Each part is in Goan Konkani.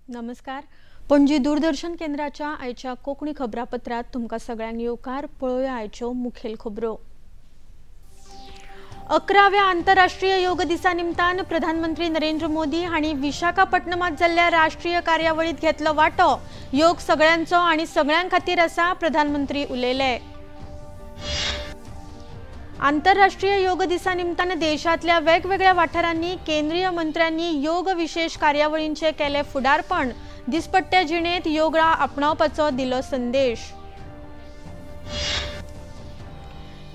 नमस्कार, पणजी दूरदर्शन केंद्राच्या आयच्या कोंकणी खबरापत्रात तुमकां सगळ्यांक येवकार. पळोवया आयच्यो मुखेल खबरो. 11व्या आंतरराष्ट्रीय योग दिसा निमतान प्रधानमंत्री नरेंद्र मोदी हांणी विशाखापट्टणमात जाल्ल्या राष्ट्रीय कार्यावळीत घेतलो वांटो. योग सगळ्यांचो आनी सगळ्यां खातीर आसा, प्रधानमंत्री उलयले. आंतरराष्ट्रीय योग दिसा निमतान देशांतल्या वेगवेगळ्या वाठारांनी केंद्रीय मंत्र्यांनी योग विशेष कार्यावळींचे केले फुडारपण. दिसपट्ट्या जिणेंत योगा आपणावपाचो दिलो संदेश.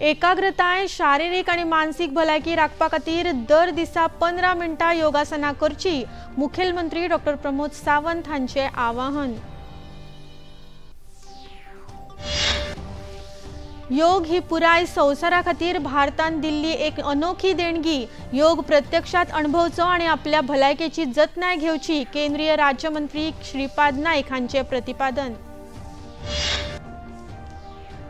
एकाग्रताय, शारिरीक आनी मानसीक भलायकी राखपा खातीर दर दिसा 15 मिनटां योगासना करची, मुखेलमंत्री डॉक्टर प्रमोद सावंत हांचे आवाहन. योग ही पुराय संवसारा खातीर भारतान दिल्ली एक अनोखी देणगी. योग प्रत्यक्षात अणभवचो आनी आपल्या भलायकेची जतनाय घेवची, केंद्रीय राज्यमंत्री श्रीपाद नाईक हांचे प्रतिपादन.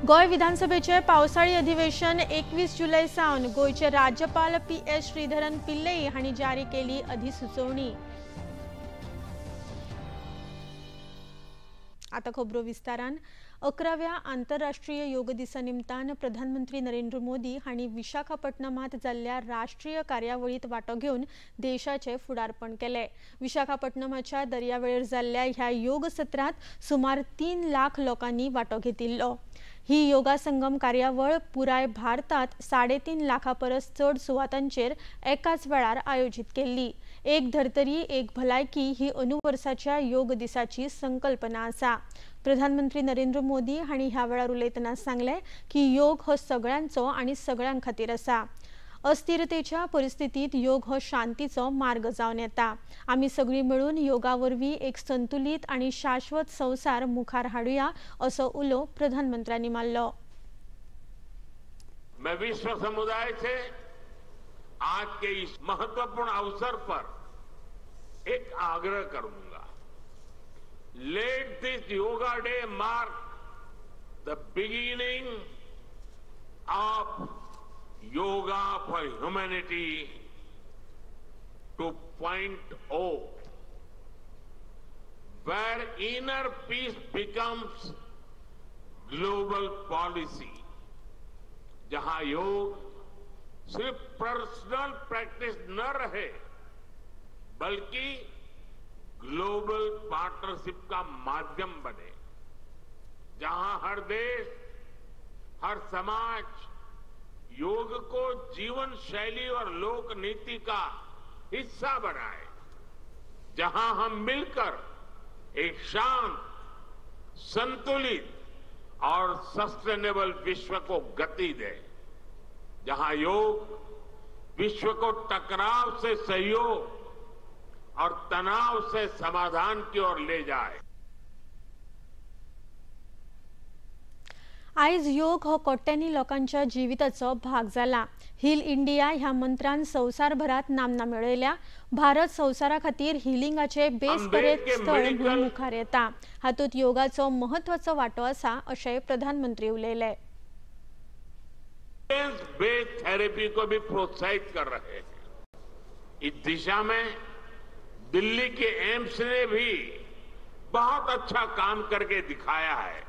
गोंय विधानसभेचे पावसाळी अधिवेशन 21 जुलय सावन गोंयचे राज्यपाल PS Sreedharan Pillai हांणी जारी केली अधिसुचोवणी. आता खबरो विस्तारान. 11व्या आंतरराष्ट्रीय योग दिसा निमतान प्रधानमंत्री नरेंद्र मोदी हांणी विशाखापट्टणमात जाल्ल्या राष्ट्रीय कार्यावळीत वांटो घेवन देशाचे फुडारपण केले. विशाखापट्टणमाच्या दर्यावेळेर जाल्ल्या ह्या योग सत्रांत सुमार 3 लाख लोकांनी वांटो घेतिल्लो. ही योगा संगम कार्यावळ पुराय भारतात 3.5 लाखां परस चड सुवातांचेर एकाच वेळार आयोजीत केल्ली. एक धर्तरी एक भलायकी ही अनुवर्साच्या योग दिसाची संकल्पना आसा. प्रधानमंत्री नरेंद्र मोदी हांणी ह्या वेळार उलयतना सांगलें की योग हो सगळ्यांचो आनी सगळ्यां खातीर आसा. अस्थिरतेच्या परिस्थितीत योग हो शांतीचो मार्ग जावन येता. आमी सगळीं मेळून योगा वरवीं एक संतुलीत आनी शाश्वत संवसार मुखार हाडुया, असो उलो प्रधानमंत्र्यांनी मारलो. मैं विश्व समुदाय से आज के इस महत्वपूर्ण अवसर पर एक आग्रह करूंगा. Let this Yoga Day mark the beginning of Yoga for Humanity 2.0, where inner peace becomes global policy, जहां योग सिर्फ पर्सनल प्रैक्टिस न रहे बल्कि ग्लोबल पार्टनरशिप का माध्यम बने, जहां हर देश, हर समाज योग को जीवन शैली और लोक नीति का हिस्सा बनाए, जहां हम मिलकर एक शांत, संतुलित और सस्टेनेबल विश्व को गति दें, जहां योग विश्व को टकराव से सहयोग और तनाव से समाधान की ओर ले जाए. आयज योग हो कोट्यांनी लोकांच्या जिविताचो भाग जाला. हील इंडिया ह्या मंत्रान संवसारभरात नामना मेळयल्या. भारत संवसारा खातीर हिलिंगाचे बेस बरे स्थळ म्हणून मुखार येता. हातूंत योगाचो महत्वाचो वांटो आसा, अशें प्रधानमंत्री उलयले. बेस्ड थेरेपी को भी प्रोत्साहित कर रहे हैं. इस दिशा में दिल्ली के एम्स ने भी बहुत अच्छा काम करके दिखाया है.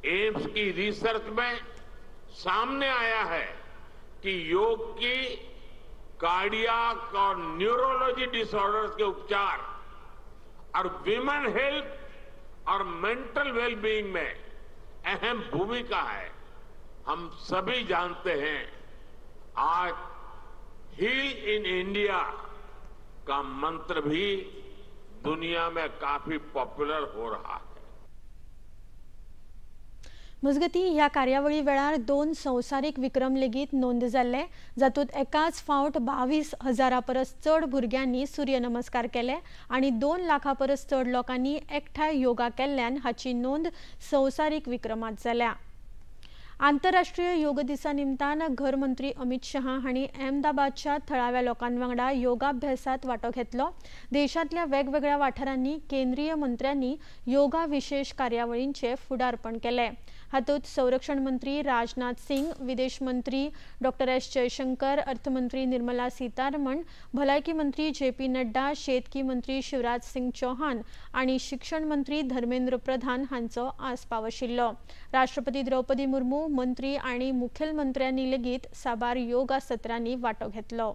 एम्स की रिसर्च में सामने आया है कि योग की कार्डियक और न्यूरोलॉजी डिसऑर्डर्स के उपचार और विमेन हेल्थ और मेंटल वेलबीइंग में अहम भूमिका है. हम सभी जानते हैं आज हील इन इंडिया का मंत्र भी दुनिया में काफी पॉपुलर हो रहा है. मजगती ह्या कार्यावळी वेळार 2 संवसारीक विक्रम लेगीत नोंद जाल्ले, जातूंत एकाच फावट 22,000 परस चड भुरग्यांनी सूर्यनमस्कार केले आनी 2 लाखां परस चड लोकांनी एकठांय योगा केल्ल्यान हाची नोंद संवसारीक विक्रमांत जाल्या. आंतरराष्ट्रीय योग दिसा निमतान घर मंत्री अमित शहा हांणी अहमदाबादच्या थळाव्या लोकां वांगडा योगाभ्यासात वांटो घेतलो। देशांतल्या वेगवेगळ्या वाठारांनी केंद्रीय मंत्र्यांनी योगा विशेष कार्यावळींचे फुडारपण केलें। हातूंत संरक्षण मंत्री राजनाथ सिंग, विदेश मंत्री डॉक्टर एस जयशंकर, अर्थमंत्री निर्मला सीतारमण, भलायकी मंत्री जे पी नड्डा, शेतकी मंत्री शिवराज सिंग चौहान आनी शिक्षण मंत्री धर्मेंद्र प्रधान हांचो आस्पाव आशिल्लो। राष्ट्रपती द्रौपदी मुर्मू, मंत्री आनी मुखेलमंत्र्यांनी लेगीत साबार योगा सत्रांनी वांटो घेतलो।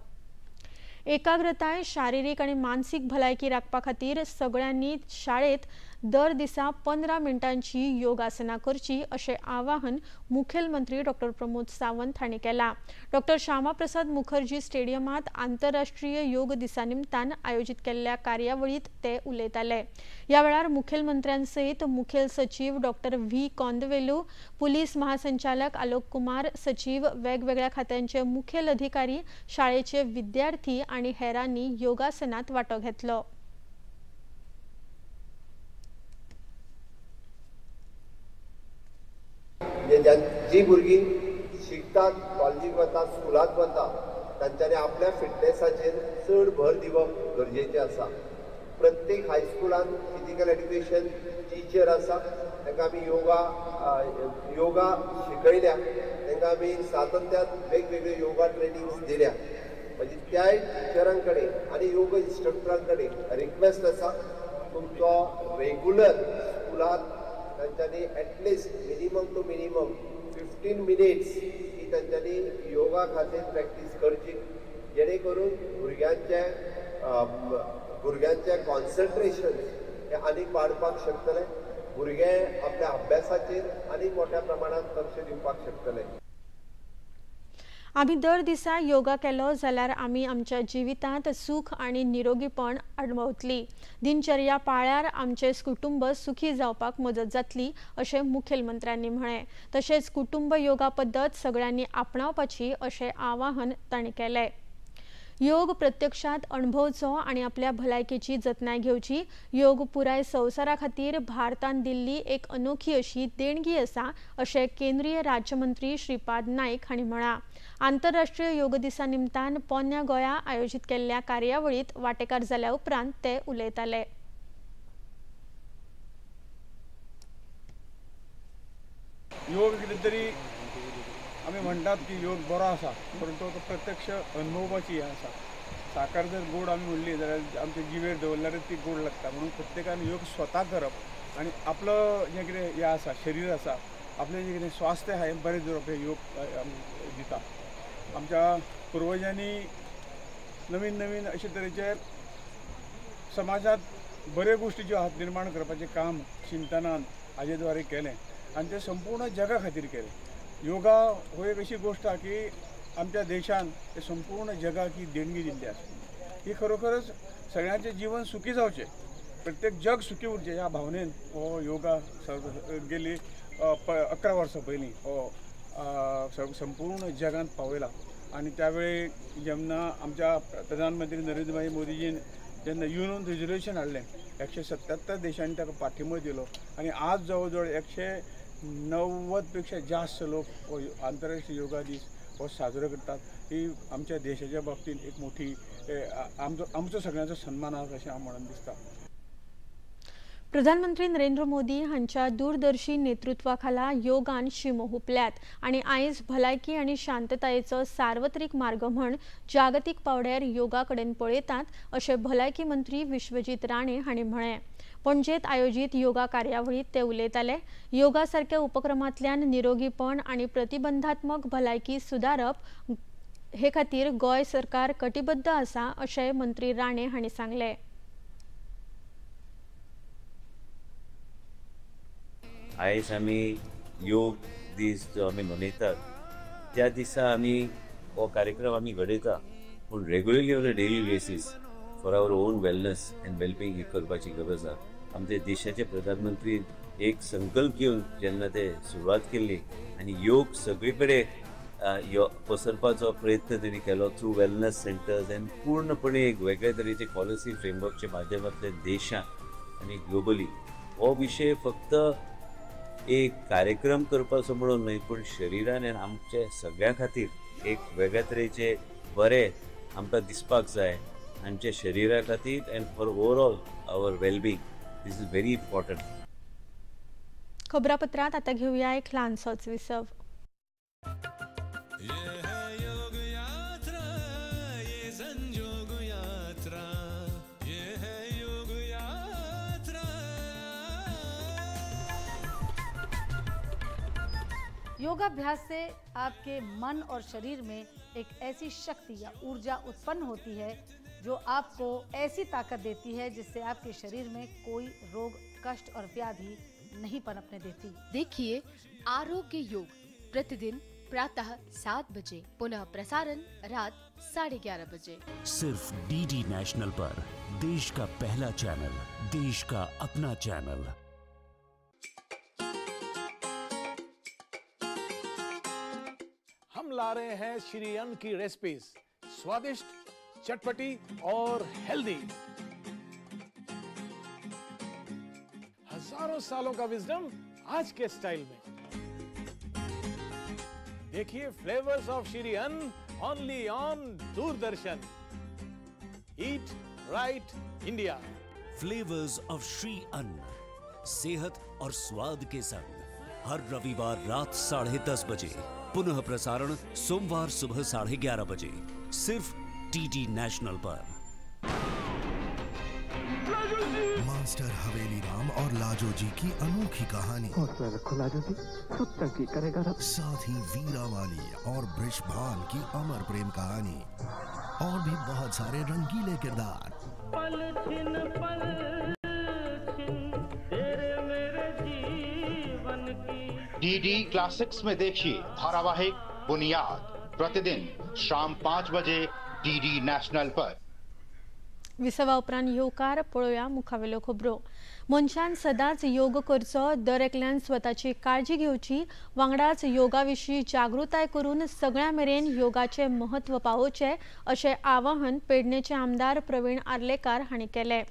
एकाग्रताय, शारीरिक आनी मानसीक भलायकी राखपा खातीर सगळ्यांनी शाळेत दर दिसा 15 मिनटांची योगासना करची अशें आवाहन मुखेलमंत्री डॉक्टर प्रमोद सावंत हांणी केलां। डॉक्टर श्यामाप्रसाद मुखर्जी स्टेडियमांत आंतरराष्ट्रीय योग दिसा निमतान आयोजीत केल्ल्या कार्यावळींत ते उलयताले। ह्या वेळार मुखेलमंत्र्यां सयत मुखेल सचीव डॉक्टर व्ही कोंदवेलू, पुलीस महासंचालक आलोक कुमार, सचीव, वेगवेगळ्या खात्यांचे मुखेल अधिकारी, शाळेचे विद्यार्थी आनी हेरांनी योगासनात वांटो घेतलो। जी भुरगीं शिकतात, कॉलेजीक वता, स्कुलांत वता, तांच्यांनी आपल्या फिटनेसाचेर चड भर दिवप गरजेचें आसा। प्रत्येक हायस्कुलांत फिजिकल एड्युकेशन टिचर आसा, तांकां आमी योगा शिकयल्या, तांकां आमी सातत्यान वेगवेगळे योगा ट्रेनिंग्स दिल्या। म्हणजे त्याय टिचरां कडेन आनी योगा इन्स्ट्रक्टरां कडेन रिक्वेस्ट आसा, तुमचो रेगुलर स्कुलांत तांच्यांनी at least minimum to minimum 15 minutes ही तांच्यांनी योगा खातीर प्रॅक्टीस करची, जेणे करून भुरग्यांचें कॉन्सन्ट्रेशन हें आनीक वाडपाक शकतलें, भुरगे आपल्या अभ्यासाचेर आनीक मोठ्या प्रमाणांत लक्ष दिवपाक शकतले। आमी दर दिसा योगा केलो जाल्यार आमी आमच्या जिवितांत सुख आनी निरोगीपण अणभवतली। दिनचर्या पाळ्यार आमचें कुटुंब सुखी जावपाक मदत जातली अशें मुखेलमंत्र्यांनी म्हळें। तशेंच कुटुंब योगा पद्दत सगळ्यांनी आपणावपाची अशें आवाहन तांणी केलें। योग प्रत्यक्षात अणभवचो आनी आपल्या भलायकेची जतनाय घेवची। योग पुराय संवसारा खातीर भारतान दिल्ली एक अनोखी अशी देणगी आसा अशें केंद्रीय राज्यमंत्री श्रीपाद नाईक हांणी म्हळां। आंतरराष्ट्रीय योग दिसा निमतान पोन्न्या गोंया आयोजीत केल्ल्या कार्यावळींत वांटेकार जाल्या उपरांत ते उलयताले। योग कितें तरी आमी म्हणटात की योग बरो आसा, परंतु तो प्रत्यक्ष अनुभवाची हें आसा। साकर जर गोड आमी म्हणली जाल्यार आमच्या जिवेर दवरल्यार ती गोड लागता, म्हणून प्रत्येकान योग स्वता करप आनी आपलो जें कितें हें आसा, शरीर आसा, आपलें जें कितें स्वास्थ्य आसा हें बरें दवरप हें योग दिता। आमच्या पुर्वजांनी नवीन नवीन अशे तरेचे समाजांत बऱ्यो गोश्टी ज्यो आहात निर्माण करपाचें काम चिंतनान हाजे द्वारे केलें आनी तें संपूर्ण जगा खातीर केलें। योगा हो एक अशी गोष्ट आसा की आमच्या देशान ते संपूर्ण जगाक ही देणगी दिल्ली आसा। ही खरोखरच सगळ्यांचें जीवन सुखी जावचें, प्रत्येक जग सुखी उरचें ह्या भावनेन हो योगा गेली 11 वर्सां पयलीं हो संपूर्ण जगांत पावयला। आनी त्यावेळी जेन्ना आमच्या प्रधानमंत्री नरेंद्रभाई मोदीजीन जेन्ना युनोन रेजोल्युशन हाडलें, 177 देशांनी ताका पाठिंबो दिलो आनी आज जवळ जवळ 190 पेक्षा जास्त लोक हो आंतरराष्ट्रीय योगा दीस हो साजरो करतात। ही आमच्या देशाच्या बाबतींत एक मोठी आमचो सगळ्यांचो सन्मान आसा अशें हांव म्हणून दिसता। प्रधानमंत्री नरेंद्र मोदी हांच्या दूरदर्शी नेतृत्वाखाला योगान शिमो हुपल्यात आनी आयज भलायकी आनी शांततायेचो सार्वत्रिक मार्ग म्हण जागतीक पावड्यार योगा कडेन पळयतात अशें भलायकी मंत्री विश्वजीत राणे हांणी म्हळें। पणजेत आयोजीत योगा कार्यावळींत ते उलयताले। योगा सारक्या उपक्रमांतल्यान निरोगीपण आनी प्रतिबंधात्मक भलायकी सुदारप हे खातीर गोंय सरकार कटिबद्ध आसा अशें मंत्री राणे हांणी सांगलें। आयज आमी योग दीस जो आमी मनयतात त्या दिसा आमी हो कार्यक्रम आमी घडयता, पूण regularly on a daily basis for our own wellness and wellbeing ही करपाची गरज आसा। आमच्या देशाचे प्रधानमंत्री एक संकल्प घेवन जेन्ना ते सुरवात केल्ली आनी योग सगळे कडेन पसरपाचो प्रयत्न तेणी केलो थ्रू वेलनस सेंटर्स आनी पूर्णपणे एक वेगळे तरेचे पॉलिसी फ्रेमवर्कच्या माध्यमांतल्यान देशांत आनी ग्लोबली हो विशय फक्त एक कार्यक्रम करपाचो म्हणून न्हय, पूण शरिरान आनी आमचे सगळ्यां खातीर एक वेगळ्या तरेचे बरें आमकां दिसपाक जाय आमच्या शरिरा खातीर and for overall our wellbeing. This is very important. खबरापत्रात आता घेऊया एक ल्हानसोच विसव. योगाभ्यास से आपके मन और शरीर में एक ऐसी शक्ति या ऊर्जा उत्पन्न होती है जो आपको ऐसी ताकत देती है जिससे आपके शरीर में कोई रोग, कष्ट और व्याधि नहीं पनपने देती। देखिए आरोग्य योग प्रतिदिन प्रातः 7 बजे, पुनः प्रसारण रात 11:30 बजे, सिर्फ डीडी नेशनल पर। देश का पहला चैनल, देश का अपना चैनल। हम ला रहे हैं श्री अन्न की रेसिपीज, स्वादिष्ट, चटपटी और हेल्दी। हजारों सालों का विजडम आज के स्टाइल में। देखिए flavours of Shri Anna only on Doordarshan. Eat right India. Flavours of Shri Anna, सेहत और स्वाद के संग, हर रविवार रात 10:30 बजे, पुनः प्रसारण सोमवार सुबह 11:30 बजे, सिर्फ डीडी नेशनल पर। मास्टर हवेली राम और लाजो जी की अनोखी कहानी। हौसला रखो लाजो जी, सब तरक्की करेगा रब। साथ ही वीरा वाली और बृषभान की अमर प्रेम कहानी और भी बहुत सारे रंगीले किरदार। पल छिन तेरे मेरे जीवन की। डीडी क्लासिक्स में देखिए धारावाहिक बुनियाद, प्रतिदिन शाम 5 बजे डीडी नेशनल पर। विसवा उपरांत येवकार पळोवया मुखावेल्यो खबरो। मनशान सदांच योग करचो, दर एकल्यान स्वताची काळजी घेवची, वांगडाच योगा विशीं जागृताय करून सगळ्यां मेरेन योगाचें म्हत्व पावोवचें अशें आवाहन पेडणेचे आमदार प्रवीण आर्लेकार हांणी केलें।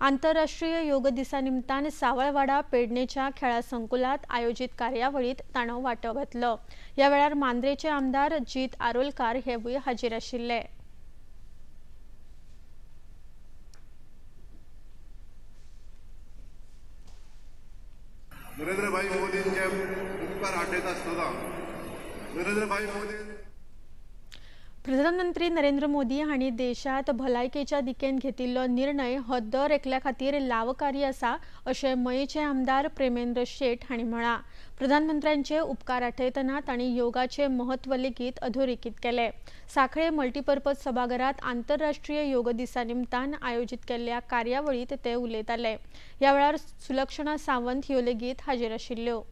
आंतरराष्ट्रीय योग दिसा निमतान सावळवाडा पेडणेच्या खेळा संकुलांत आयोजीत कार्यावळींत ताणें वांटो घेतलो। ह्या वेळार मांद्रेचे आमदार जीत आरोलकार हेवूय हाजीर आशिल्ले। नरेंद्रभाई मोदींचे उपकार आठयता आसतना नरेंद्रभाई मोदी प्रधानमंत्री नरेंद्र मोदी हांणी देशांत भलायकेच्या दिकेन घेतिल्लो निर्णय हो दर एकल्या खातीर लावकारी आसा अशें मयेचे आमदार प्रेमेंद्र शेट हांणी म्हळां। प्रधानमंत्र्यांचे उपकार आठयतना तांणी योगाचें म्हत्व लेगीत अधोरेखीत केलें। सांखळे मल्टीपर्पज सभाघरांत आंतरराष्ट्रीय योग दिसा निमतान आयोजीत केल्ल्या कार्यावळींत ते उलयताले। ह्या वेळार सुलक्षणा सावंत ह्यो लेगीत हाजीर आशिल्ल्यो।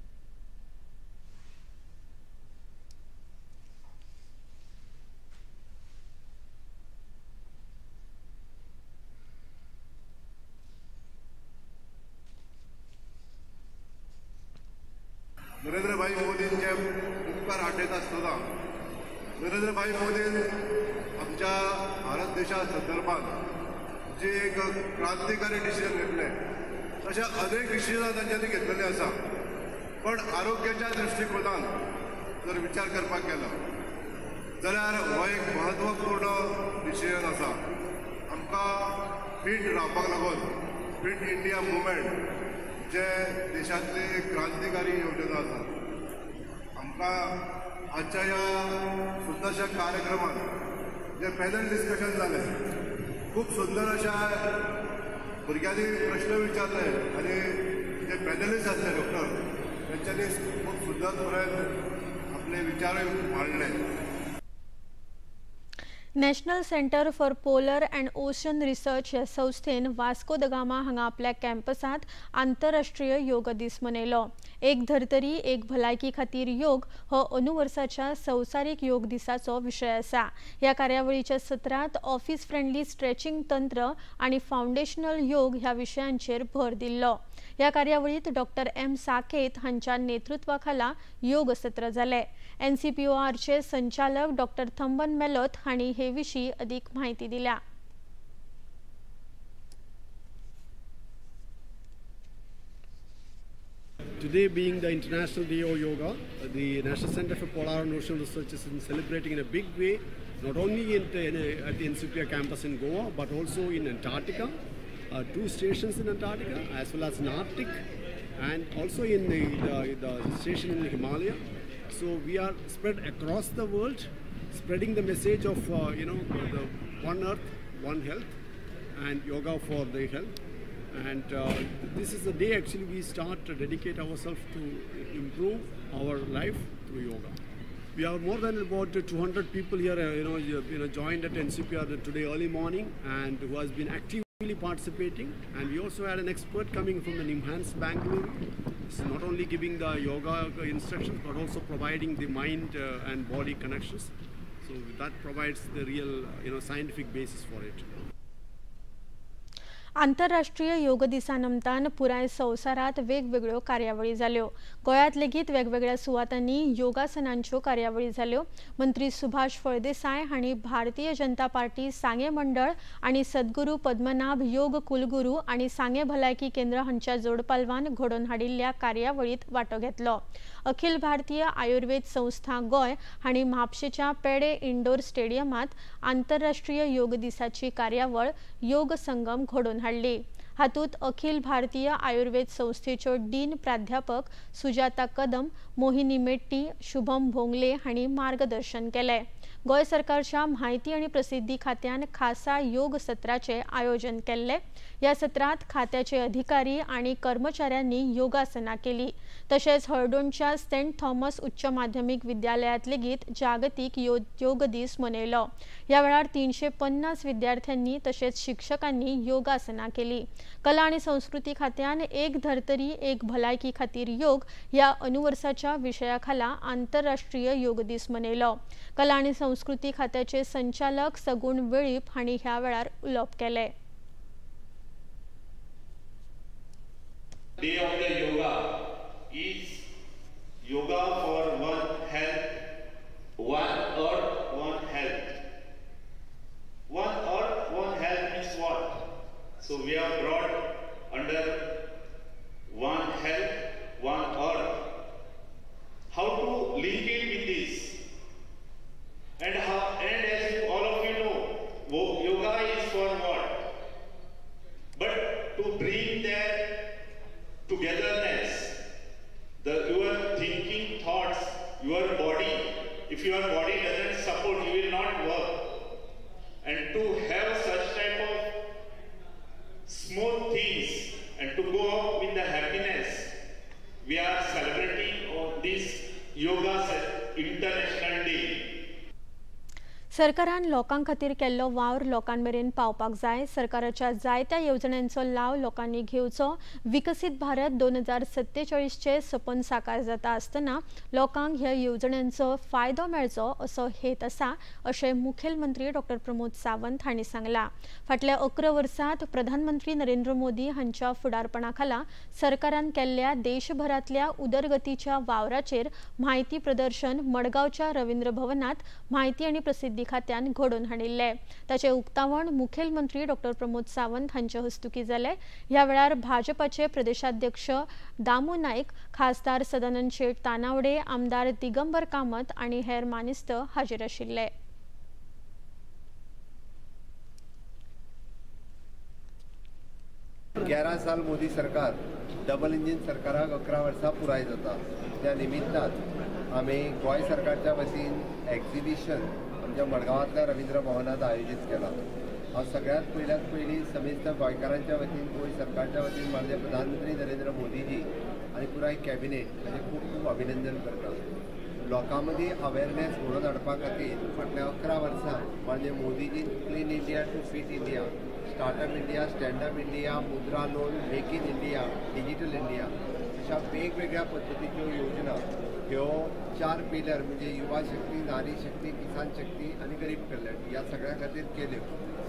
नरेंद्रभाई मोदींचे उपकार आठयता आसतना नरेंद्रभाई मोदीन आमच्या भारत देशा संदर्भात जे एक क्रांतिकारी डिसिजन घेतले तशे अनेक डिसिजनां तांच्यांनी घेतलेली आसा, पण आरोग्याच्या दृश्टिकोनान जर विचार करपाक गेलो जाल्यार हो एक महत्वपूर्ण डिसिजन आसा। आमकां फिट रावपाक लागून फिट इंडिया मुवमेंट जे देशांतली एक क्रांतिकारी योजना आसा, आमकां आजच्या ह्या सुंदरशा कार्यक्रमात जे पॅनल डिस्कशन जालें खूब सुंदर अशा भुरग्यांनी प्रश्न विचारले आनी जे पॅनलिस्ट आसले डॉक्टर त्यांच्यांनी खूब सुंदर तरेन आपले विचारूय मांडले। National centre for polar and ocean research ह्या संस्थेन वास्को the Gama हांगा आपल्या कॅम्पसांत आंतरराष्ट्रीय योग दीस मनयलो। एक धर्तरी एक भलायकी खातीर योग हो अनुवर्साच्या संवसारीक योग दिसाचो विशय आसा। ह्या कार्यावळीच्या सत्रांत ऑफिस फ्रेंडली स्ट्रेचिंग तंत्र आनी फावंडेशनल योग ह्या विशयांचेर भर दिल्लो। ह्या कार्यावळींत डॉक्टर एम साकेत हांच्या नेतृत्वाखाला योग सत्र जालें। एनसीपीओआरचे संचालक डॉक्टर थंबन मेलोत हांणी हे विशीं अधिक माहिती दिल्या। To Today being the International Day of Yoga, the National Center for Polar and Ocean Research is celebrating in a big way, not only at the NCPOR campus in Goa, but also in Antarctica, 2 stations in Antarctica, as well as in Arctic, and also in the station in the Himalaya. So we are spread across the world, spreading the message of the one earth, one health, and yoga for the health. And this is the day actually we start to dedicate ourselves to improve our life through yoga. We are more than about 200 people here, joined at NCPOR today early morning, and who has been actively participating. And we also had an expert coming from the NIMHANS Bangalore. It's not only giving the yoga instructions, but also providing the mind and body connections. So that provides the real, scientific basis for it. आंतरराष्ट्रीय योग दिसा निमतान पुराय संवसारात वेगवेगळ्यो कार्यावळी जाल्यो. गोंयांत लेगीत वेगवेगळ्या सुवातांनी योगासनांच्यो कार्यावळी जाल्यो. मंत्री सुभाष फळदेसाय हांणी भारतीय जनता पार्टी सांगें मंडळ आनी सद्गुरू पद्मनाभ योग कुलगुरू आनी सांगें भलायकी केंद्र हांच्या जोडपालवान घडोवन हाडिल्ल्या कार्यावळींत वांटो घेतलो. अखिल भारतीय आयुर्वेद संस्था गोंय हांणी म्हापशेच्या पेडे इंडोर स्टेडियमांत आंतरराष्ट्रीय योग दिसाची कार्यावळ योग संगम घडोवन हाडली. हातूंत अखिल भारतीय आयुर्वेद संस्थेच्यो डीन प्राध्यापक सुजाता कदम, मोहिनी मेट्टी, शुभम भोंगले हांणी मार्गदर्शन केलें. गोंय सरकारच्या म्हायती आनी प्रसिद्धी खात्यान खासा योग सत्राचें आयोजन केल्लें. ह्या सत्रांत खात्याचे अधिकारी आनी कर्मचाऱ्यांनी योगासनां केली. तशेंच हळदोणच्या सेंट थॉमस उच्च माध्यमीक विद्यालयांत लेगीत जागतीक योग दीस मनयलो. ह्या वेळार 350 विद्यार्थ्यांनी तशेंच शिक्षकांनी योगासनां केली. कला आनी संस्कृती खात्यान एक धर्तरी एक भलायकी खातीर योग ह्या अनुवर्साच्या विशया खाला आंतरराष्ट्रीय योग दीस मनयलो. कला आनी संस्कृती खात्याचे संचालक सगुण वेळीप हांणी ह्या वेळार उलोवप केलें. Day of the yoga is yoga for one health, one earth, one health. One earth, one health means what? So we are brought under one health, one earth. How to link it with this? And how? And as you, all of you know, yoga is for what? But to bring that togetherness, your thinking, thoughts, your body. If your body doesn't support, you will not work. And to have such type of smooth things and to go up with the happiness, we are celebrating on this Yoga International Day. सरकारान लोकां खातीर केल्लो वावर लोकां मेरेन पावपाक जाय. सरकाराच्या जायत्या येवजण्यांचो लाव लोकांनी घेवचो. विकसीत भारत 2047 सपन साकार जाता आसतना लोकांक ह्या येवजण्यांचो फायदो मेळचो असो हेत आसा अशें मुखेलमंत्री डॉक्टर प्रमोद सावंत हांणी सांगलां. फाटल्या 11 वर्सांत प्रधानमंत्री नरेंद्र मोदी हांच्या फुडारपणा खाला सरकारान केल्ल्या देशभरांतल्या उदरगतीच्या वावराचेर म्हायती प्रदर्शन मडगांवच्या रवींद्र भवनांत म्हायती आनी प्रसिद्धी खात्यान घडोवन हाडिल्लें. ताचें उक्तावण मुखेलमंत्री डॉक्टर प्रमोद सावंत हांचे हस्तुकीं जालें. ह्या वेळार भाजपाचे प्रदेशाध्यक्ष दामू नायक, खासदार सदानंद शेट तानावडे, आमदार दिगंबर कामत आनी हेर मानेस्त हाजीर आशिल्ले. 11 साल मोदी सरकार डबल इंजीन सरकाराक 11 वर्सां पुराय जाता. त्या निमित्तान आमी गोंय सरकारच्या वतीन एक्झिबिशन आमच्या मडगांवांतल्या रवींद्र भवनांत आयोजीत केला. हांव सगळ्यांत पयल्यात पयलीं समेस्त गोंयकारांच्या वतीन, गोंय सरकारच्या वतीन माननीय प्रधानमंत्री नरेंद्र मोदीजी आनी पुराय कॅबिनेट हाचें खूब खूब अभिनंदन करता. लोकां मदीं अवेरनेस घडोवन हाडपा खातीर फाटल्या 11 वर्सां माननीय मोदीजीन clean India to fit India, startup India, standup India, Mudra loan, make in India, digital India अशा वेगवेगळ्या पद्दतीच्यो योजना ह्यो 4 पिलर म्हणजे युवा शक्ती, नारी शक्ती, किसान शक्ती आनी गरीब कल्याण ह्या सगळ्या खातीर केल्यो.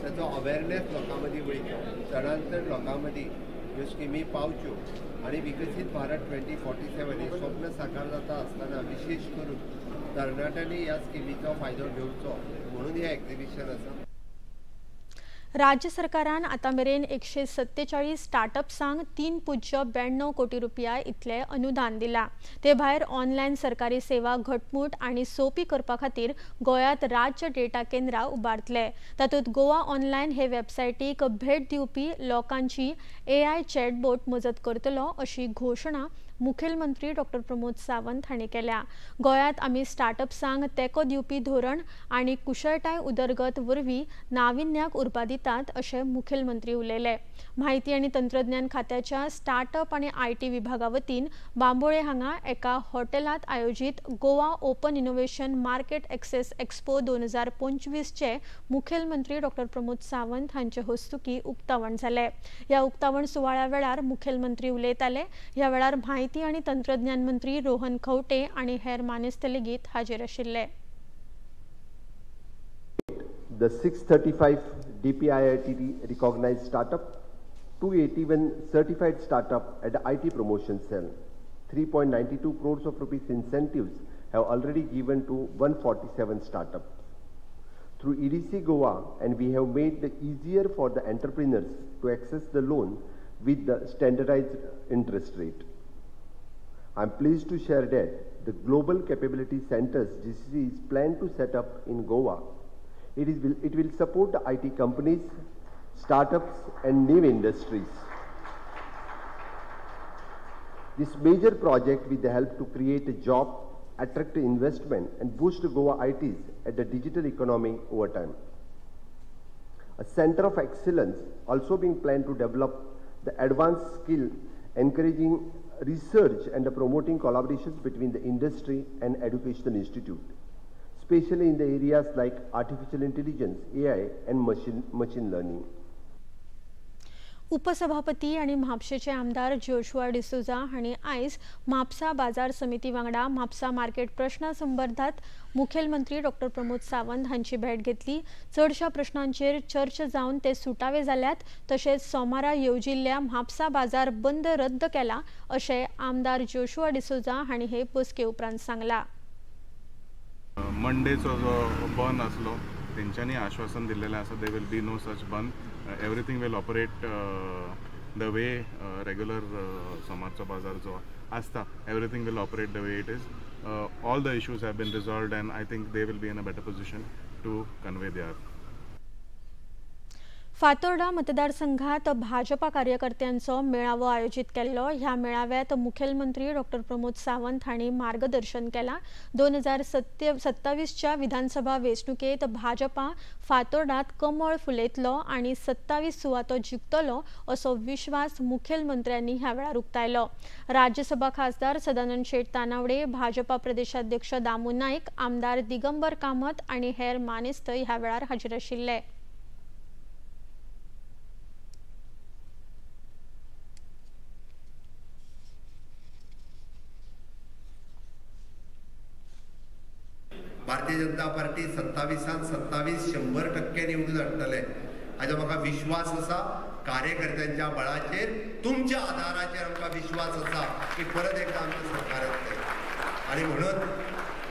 ताचो अवेरनेस लोकां मदीं वयचो, चडांत चड लोकां मदीं ह्यो स्किमी पावच्यो आनी विकसीत भारत 2047 हें स्वप्न साकार जाता आसतना विशेश करून तरणाट्यांनी ह्या स्किमीचो फायदो घेवचो म्हणून हें एक्झिबिशन आसा. राज्य सरकारान आतां मेरेन 147 स्टार्टअप्सांक 3.92 कोटी रुपया इतले अनुदान दिला। ते भायर ऑनलायन सरकारी सेवा घटमूट आनी सोपी करपा खातीर गोंयांत राज्य डेटा केंद्रां उबारतले। तातूंत गोवा ऑनलायन हे वेबसायटीक भेट दिवपी लोकांची एआय चॅटबोट मजत करतलो अशी घोशणा मुखेलमंत्री डॉक्टर प्रमोद सावंत हांणी केल्या। गोंयांत आमी स्टार्टअप्सांक तेंको दिवपी धोरण आनी कुशळटाय उदरगत वरवीं नाविन्याक उर्बा दितात अशें मुखेलमंत्री उलयले। म्हायती आनी तंत्रज्ञान खात्याच्या स्टार्टअप आनी IT विभागा वतीन बांबोळे हांगा एका हॉटेलांत आयोजीत Goa open innovation market access expo 2025चे मुखेलमंत्री डॉक्टर प्रमोद सावंत हांचे हस्तुकीं उक्तावण जालें। ह्या उक्तावण सुवाळ्या वेळार मुखेलमंत्री उलयताले। ह्या वेळार म्हायती आनी तंत्रज्ञान मंत्री रोहन खंवटे आनी हेर मानेस्त लेगीत हाजीर आशिल्ले। The 635 DPIIT recognized startup, 281 certified startup at the IT promotion cell, 3.92 crores of rupees incentives have already given to 147 startups. Through EDC Goa, and we have made it easier for the entrepreneurs to access the loan with the standardized interest rate. I am pleased to share that the Global Capability Centers GCC is planned to set up in Goa. It will support the IT companies, startups and new industries. This major project will help to create a job, attract investment and boost Goa ITs at the digital economy over time. A center of excellence also being planned to develop the advanced skill, encouraging research and promoting collaborations between the industry and educational institute, especially in the areas like artificial intelligence, AI and machine learning. उपसभापती आनी म्हापशेचे आमदार जोशुआ डिसोजा हांणी आयज म्हापसा बाजार समिती वांगडा म्हापसा मार्केट प्रश्ना संबंदांत मुखेलमंत्री डॉक्टर प्रमोद सावंत हांची भेट घेतली। चडशा प्रश्नांचेर चर्चा जावन ते सुटावे जाल्यात। तशेंच सोमारा येवजिल्ल्या म्हापसा बाजार बंद रद्द केला अशें आमदार जोशुआ डिसोजा हांणी हे बसके उपरांत सांगलां। मंडेचो जो बंद आसलो तेंच्यांनी आश्वासन दिल्लेलें आसा, there will be no such bandh, everything will operate the way regular सोमारचो बाजार जो आसता, everything will operate the way it is. All the issues have been resolved and I think they will be in a better position to convey their. Fatorda मतदारसंघात भाजपा कार्यकर्त्यांचो मेळावो आयोजीत केल्लो। ह्या मेळाव्यात मुखेलमंत्री डॉक्टर प्रमोद सावंत हांणी मार्गदर्शन केलां। 2027च्या विधानसभा वेंचणुकेत भाजपा फातोर्डात कमळ फुलयतलो आनी 27 सुवातो जिखतलो असो विश्वास मुखेलमंत्र्यांनी ह्या वेळार उक्तायलो। राज्यसभा खासदार सदानंद शेट तानावडे, भाजपा प्रदेशाध्यक्ष दामू नायक, आमदार दिगंबर कामत आनी हेर मानेस्त ह्या वेळार हाजीर आशिल्ले। भारतीय जनता पार्टी 27 27 100% निवडून हाडटले हाजो म्हाका विश्वास आसा। कार्यकर्त्यांच्या बळाचेर, तुमच्या आधाराचेर आमकां विश्वास आसा की परत एकदा आमचें सरकार येतलें आनी म्हणून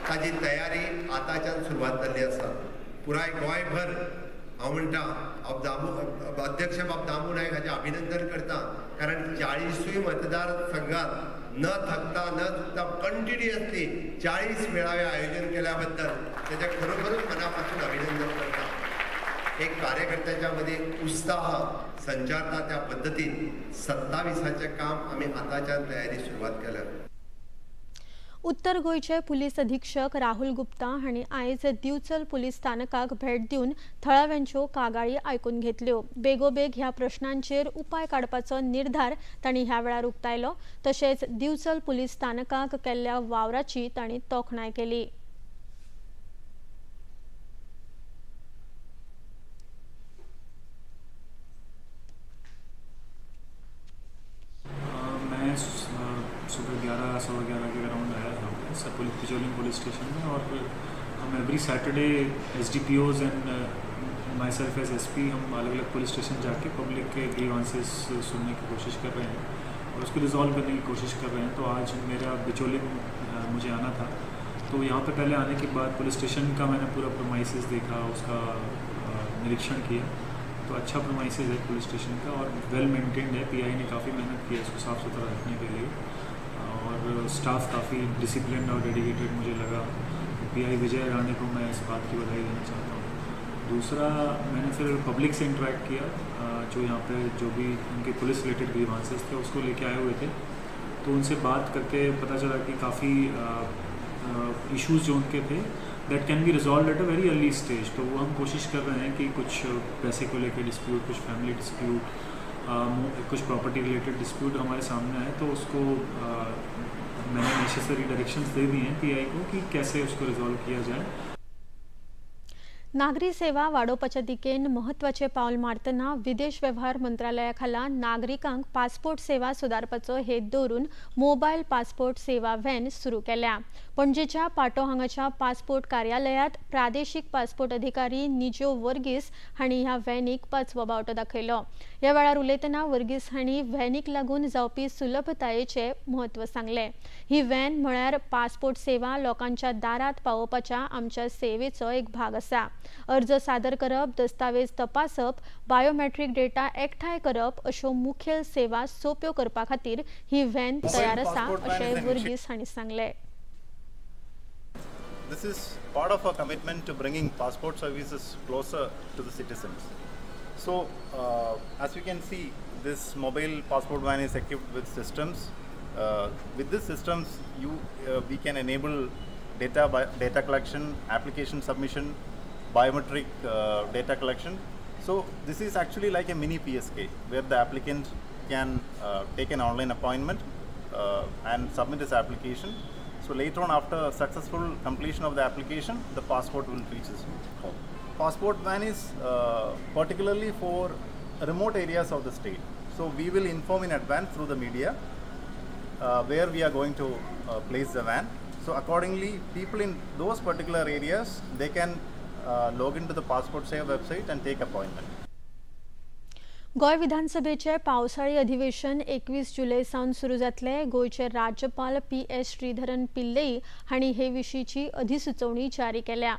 ताजी तयारी आतांच्यान सुरवात जाल्ली आसा। पुराय गोंयभर हांव म्हणटा, हांव दामू अध्यक्ष बाब दामू नायक हाचें अभिनंदन करता, कारण 40 मतदारसंघात न थकता न चुकता कंटिन्युअसली 40 मेळावे आयोजन केल्याबद्दल त्याच्या खरोखरच मनापासून अभिनंदन करता। एक कार्यकर्त्याच्या मध्ये उत्साह संचारता त्या पद्धतीन 27 काम आम्ही आताच्या तयारी सुरुवात केल्या। उत्तर गोंयचे पुलीस अधीक्षक राहुल गुप्ता हांणी आयज दिवचल पुलीस स्थानकाक भेट दिवन थळाव्यांच्यो कागाळी आयकून घेतल्यो। बेगोबेग ह्या प्रश्नांचेर उपाय काडपाचो निर्धार तांणी ह्या वेळार उक्तायलो। तशेंच दिवचल पुलीस स्थानकाक केल्ल्या वावराची तांणी तोखणाय केली। मैं सुबह 11, 11:15 के अराउंड आया था पुलिस बिचौलिम पुलिस स्टेशन में, और हम every Saturday SDPOs and myself as SP हम अलग अलग पुलिस स्टेशन जाके पब्लिक के ग्रीवांसेस सुनने की कोशिश कर रहे हैं और उसको रिजॉल्व करने की कोशिश कर रहे हैं। तो आज मेरा बिचौलिम मुझे आना था, तो यहाँ पे पहले आने के बाद पुलिस स्टेशन का मैंने पूरा प्रमाइसिस देखा, उसका निरीक्षण किया। तो अच्छा प्रमाइसेज है पुलिस स्टेशन का और वेल मेंटेन्ड है। पीआई ने काफ़ी मेहनत की है इसको साफ़ सुथरा रखने के लिए और स्टाफ काफ़ी डिसिप्लिन और डेडिकेटेड मुझे लगा। पीआई विजय राणे को मैं इस बात की बधाई देना चाहता हूँ। दूसरा, मैंने फिर पब्लिक से इंटरेक्ट किया, जो यहाँ पे जो भी उनके पुलिस रिलेटेड ग्रीवांसेस थे उसको लेके आए हुए थे, तो उनसे बात करके पता चला कि काफ़ी इश्यूज़ जो उनके थे that can be resolve at a very early stage. तो वो हम कोशिश कर रहे हैं कि कुछ पैसे को लेकर डिस्प्यूट, कुछ फैमिली डिस्प्यूट, कुछ प्रॉपर्टी रिलेटेड डिस्प्यूट हमारे सामने आए तो उसको मैंने नेसेसरी डायरेक्शंस दे दिए हैं पीआई को कि कैसे उसको रिजॉल्व किया जाए। नागरी सेवा वाडोवपाच्या दिकेन महत्वाचे पावल मारतना विदेश वेव्हार मंत्रालया खाला नागरिकांक पासपोर्ट सेवा सुदारपाचो हेत दवरून मोबायल पासपोर्ट सेवा व्हॅन सुरू केल्या। पणजेच्या पाटो हांगाच्या पासपोर्ट कार्यालयात प्रादेशीक पासपोर्ट अधिकारी निजो वर्गीस हांणी ह्या व्हॅनीक पांचवो बावटो दाखयलो। ह्या वेळार उलयतना वर्गीस हांणी व्हॅनीक लागून जावपी सुलभतायेचें म्हत्व सांगलें। ही व्हॅन म्हळ्यार पासपोर्ट सेवा लोकांच्या दारात पावोवपाच्या आमच्या सेवेचो एक भाग आसा। अर्ज सादर करप, दस्तावेज तपासप, बायोमेट्रिक डेटा एकठांय करप अश्यो मुखेल सेवा सोप्यो करपा खातीर ही व्हॅन तयार आसा अशें वर्गीस हांणी सांगलें। This is part of our commitment to bringing passport services closer to the citizens. So, as you can see, this mobile passport van is equipped with systems. With these systems, we can enable data collection, application submission, biometric data collection. So this is actually like a mini PSK where the applicant can take an online appointment and submit his application. So later on, after successful completion of the application, the passport will reach his home. Passport van is particularly for remote areas of the state. So we will inform in advance through the media where we are going to place the van. So accordingly, people in those particular areas, they can log into the Passport Seva website and take appointment. Goa विधानसभेचे पावसाळी अधिवेशन 21 जुलै सावन सुरू जातले। गोंयचे राज्यपाल PS Sreedharan Pillai हांणी हे विशींची अधिसुचोवणी जारी केल्या।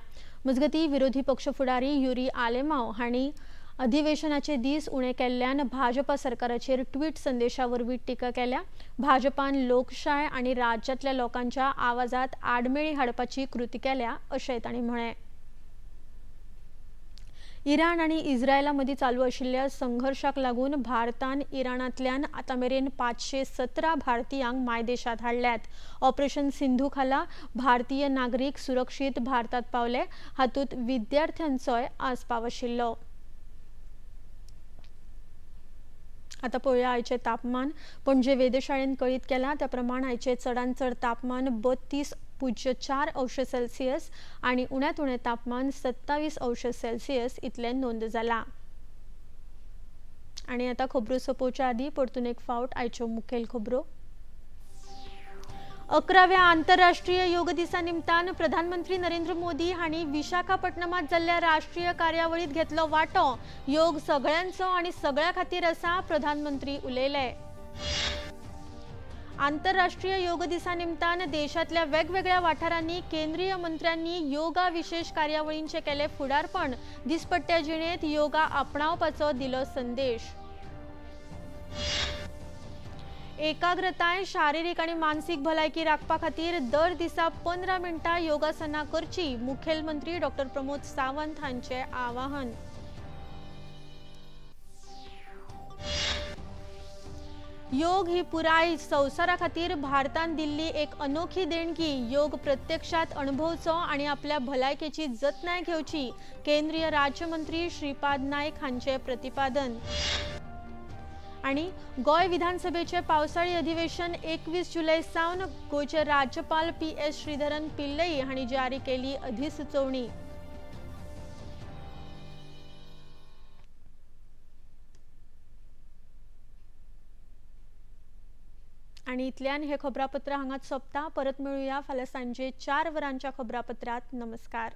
मजगतीं विरोधी पक्ष फुडारी युरी आलेमाव हांणी अधिवेशनाचे दीस उणे केल्ल्यान भाजपा सरकाराचेर ट्वीट संदेशा वरवीं टिका केल्या। भाजपान लोकशाय आनी राज्यांतल्या लोकांच्या आवाजात आडमेळी हाडपाची कृती केल्या अशें तांणी म्हळें। इराण आनी इस्रायला मदीं चालू आशिल्ल्या संघर्शाक लागून भारतान इराणांतल्यान आतां मेरेन 517 भारतीयांक मायदेशांत हाडल्यात। ऑपरेशन सिंधू खाला भारतीय नागरीक सुरक्षीत भारतांत पावले, हातूंत विद्यार्थ्यांचोय आस्पाव आशिल्लो। आतां पळोवया आयचें तापमान। पणजे वेधशाळेन कळीत केलां त्या प्रमाण आयचें चडांत चड तापमान 32.4 अंश सेल्सियस आनी उण्यांत उणें तापमान 27 अंश सेल्सियस इतलें नोंद जालां। आनी आतां खबरो सोंपोवच्या आदीं परतून एक फावट आयच्यो मुखेल खबरो। 11व्या आंतरराष्ट्रीय योग दिसा निमतान प्रधानमंत्री नरेंद्र मोदी हांणी विशाखापट्टणमांत जाल्ल्या राष्ट्रीय कार्यावळींत घेतलो वांटो। योग सगळ्यांचो आनी सगळ्या खातीर आसा, प्रधानमंत्री उलयले। आंतरराष्ट्रीय योग दिसा निमतान देशांतल्या वेगवेगळ्या वाठारांनी केंद्रीय मंत्र्यांनी योगा विशेष कार्यावळींचें केलें फुडारपण। दिसपट्ट्या जिणेंत योगा आपणावपाचो दिलो संदेश। एकाग्रताय, शारीरिक आनी मानसीक भलायकी राखपा खातीर दर दिसा 15 मिनटां योगासना करची, मुखेलमंत्री डॉक्टर प्रमोद सावंत हांचें आवाहन। योग ही पुराय संवसारा खातीर भारतान दिल्ली एक अनोखी देणगी। योग प्रत्यक्षात अणभवचो आनी आपल्या भलायकेची जतनाय घेवची, केंद्रीय राज्यमंत्री श्रीपाद नायक हांचें प्रतिपादन। आनी गोंय विधानसभेचे पावसाळी अधिवेशन 21 जुलै सावन गोंयचे राज्यपाल PS Sreedharan Pillai हांणी जारी केली अधिसुचोवणी। आनी इतल्यान हे खबरापत्र हांगाच सोंपता। परत मेळुया फाल्यां सांजे 4 वरांच्या खबरापत्रात। नमस्कार।